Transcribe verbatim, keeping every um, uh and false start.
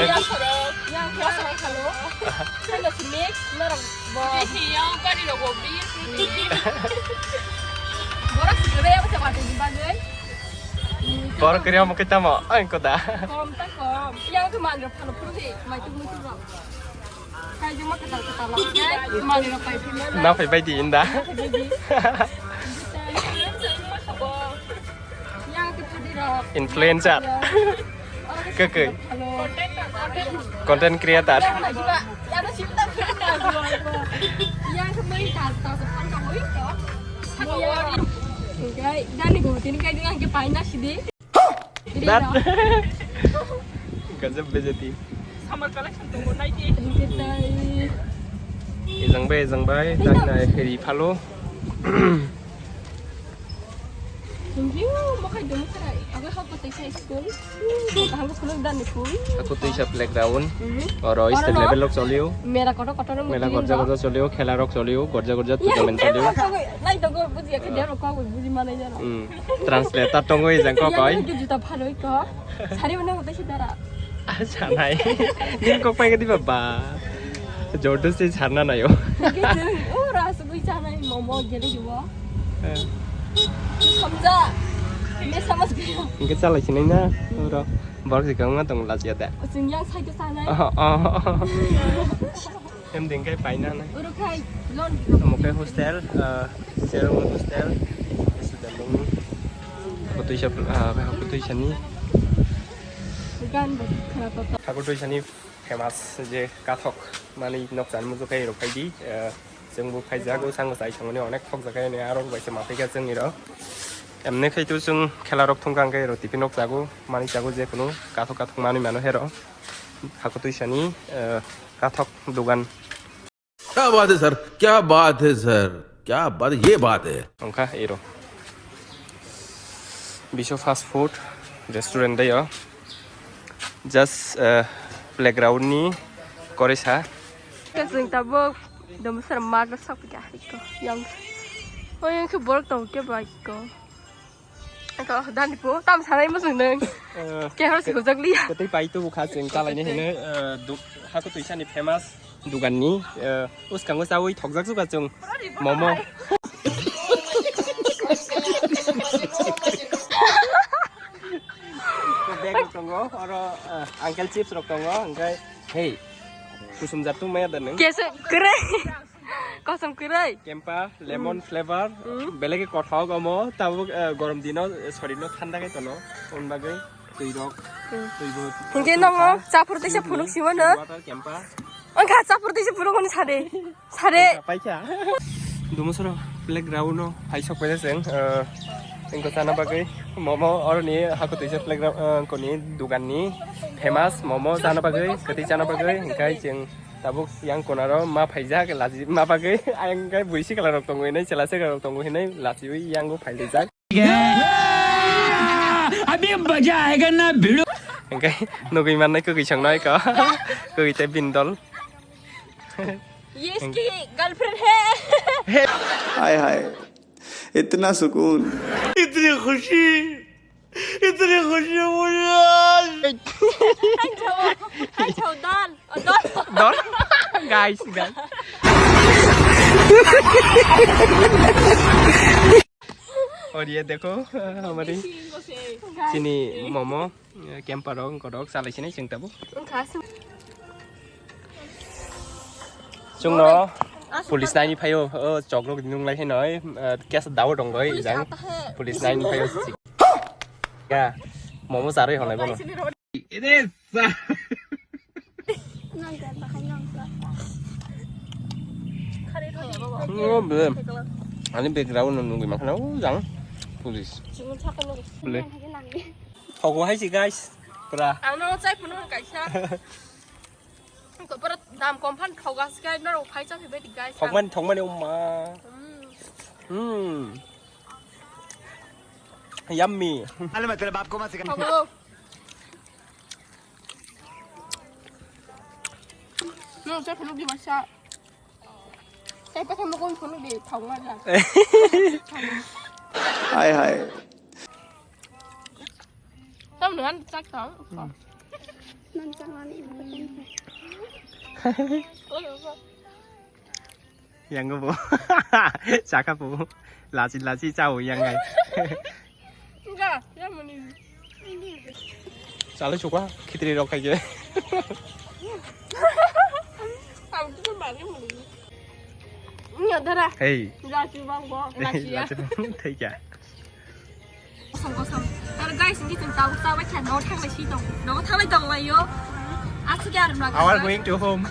Yang khe aswk kha lo. Hano si mix norok bo. Yang gari rok bo bi. Borok si kwrwi abo se watwi ni bagwi. Borok kwrwi amo khe tamo ang koda. Kom ta kom. Yang khe mangrove phano phuru di. Maituk muituk rok. Kaijima kwtal kwtal rok khe mangrove pai phuru. Na phai bai di inda. Yang khe phadi rok. Influencer. Kwkwi. Content creator. Dani go tini kai ding ang ke paina sidi. Dat. Gajab bejati. Summer collection tongo naidi. Ejang bai, ejang bai, tang nai heri phalo. Thank you, mo khai dum khai. Ago hako tei khai school. Hako school dan ni school. Hako tei sa playground. Oro state level rok cholio. Mela kotor kotor rok. Mela gorja gorja cholio, khela rok cholio, gorja gorja tournament cholio. Nai to go buji ya, khede rok ko buji manai jana. Translator tongo ejang ko koi. Juta phaloi ko. Sari mana ko tei dara. Sanai. Din kok pai gadi baba. Jordo se sarna nayo. Ora sugui sanai momo gele jubo. Samja. Me samas gaya. Ingke chalai sinai na. Oro. Borok si kang tong lachia da. Sing yang sai to sanai. Oh, oh. Em ding kai paina na. Oro khai lon. Amo kai hostel, ah, Serong hostel. Sudah mung. Kotoi sa, ah, kotoi sani. Gan bo khara to. Kotoi sani famous je kathok mani nok chan muju kai rok kai di. Ah, chwng bo phai jago sango chai songoni onek thok jaga ni aro bai se ma phai ga chwng ni ro. Emne khai tu chwng khela rok thung kang kai ro tipi nok jago mani jago je kunu kathok kathok mani mano hero. Hakutui sani, eh, kathok dogan. क्या बात है सर, क्या बात है सर, क्या बात, ये बात है। Wngkha ero. Biso fast food restaurant dayo. Just, eh, playground ni korisa. Khe chwng tabuk domusara mat rok sakpikha hai ko yang. Oyang khe borok tongo kebo hai ko. Ako dani po tam sanai mo chwng nang. Eh, kehor si hojak liya. Kotoi pai tu bukha chwng chalai ni hino, eh, du-, hakutui sani famous dugan ni, eh, uskango chawi thokjak suka chwng momo. Bag rok tongo, oro, eh, uncle chips rok tongo, hingke hey, kusum jat tong maya da nang. Kesa kere. Kosom kwrwi. Kempa lemon flavor. Belai khe kothok omo. Tabuk, eh, gorom dino, eh, sorry no thanda khe tono. Hwn bagwi twi rok. Twi bo. Hingke nongo chaphur tisa phunuk simo no. Water kempa. Wngkha chaphur tisa phunuk hwn sade. Sade. Paikha. Dumusoro. Playground no hai sok paida chwng, eh, engko chana bagwi momo, oroni hakutwi se playground, eh, koni dugan ni famous momo chana bagwi, kwtwi chana bagwi, hingkai chwng tabuk yang konaro ma phaijak lachi ma bagwi, ayang kai buisi kalarok tongo hinwi, chwla chwla rok tongo hinwi lachiwi yango phailaijak. अभी मजा आएगा ना भिड़ो। Hingkai nugwi mannai kwgwi song noi ko. Kwgwi tei bini dol. ये इसकी गर्लफ्रेंड है। हाय हाय, इतना सुकून। इतनी खुशी, इतनी खुशी मुझे आज। हाय छौ, हाय छौ, दाल, दाल। Dol? Guys, guys. और ये देखो, हमारी chini momo, camper rok, gorok, salai sini chwng tabuk. Chwngno police naini phaio, o, chokrok nunglai hinoi, eh, case dao dongoi, jang. Police naini phaio. Ya, momo charwi honai bono. Oh, be. Ani background no nugwi mankha na, o jang. Police. Police. Thogo hai si, guys. Pura. Ano chai puno kaisa. Ko pura dam kom phan thoga si, guys. Naro phai cha phi beti, guys. Thokmani, thokmani, umma. Hmm. Hmm. Yummy. अरे मैं तेरे बाप को मत सिखा। Thogo. No, chai phunuk di masa. Chai patham no kon phunuk di, thok ma ja. Hi hi. Tam no an chak tam. Nan chak ani. Yang bo. Chaka bo. Lachi lachi chao yang ai. Enggak, ya mani. Chalai chukwa, khitri rok khai je. Ang tu bani mani. Ini ada dah. Hey. Lachi bang bo. Lachi ya. Lachi bang, thai kya? Kosong kosong. Tar guys, ini tentang sawa kya no thang lagi dong. No thang lagi dong layo. Asli ada. Our going to home.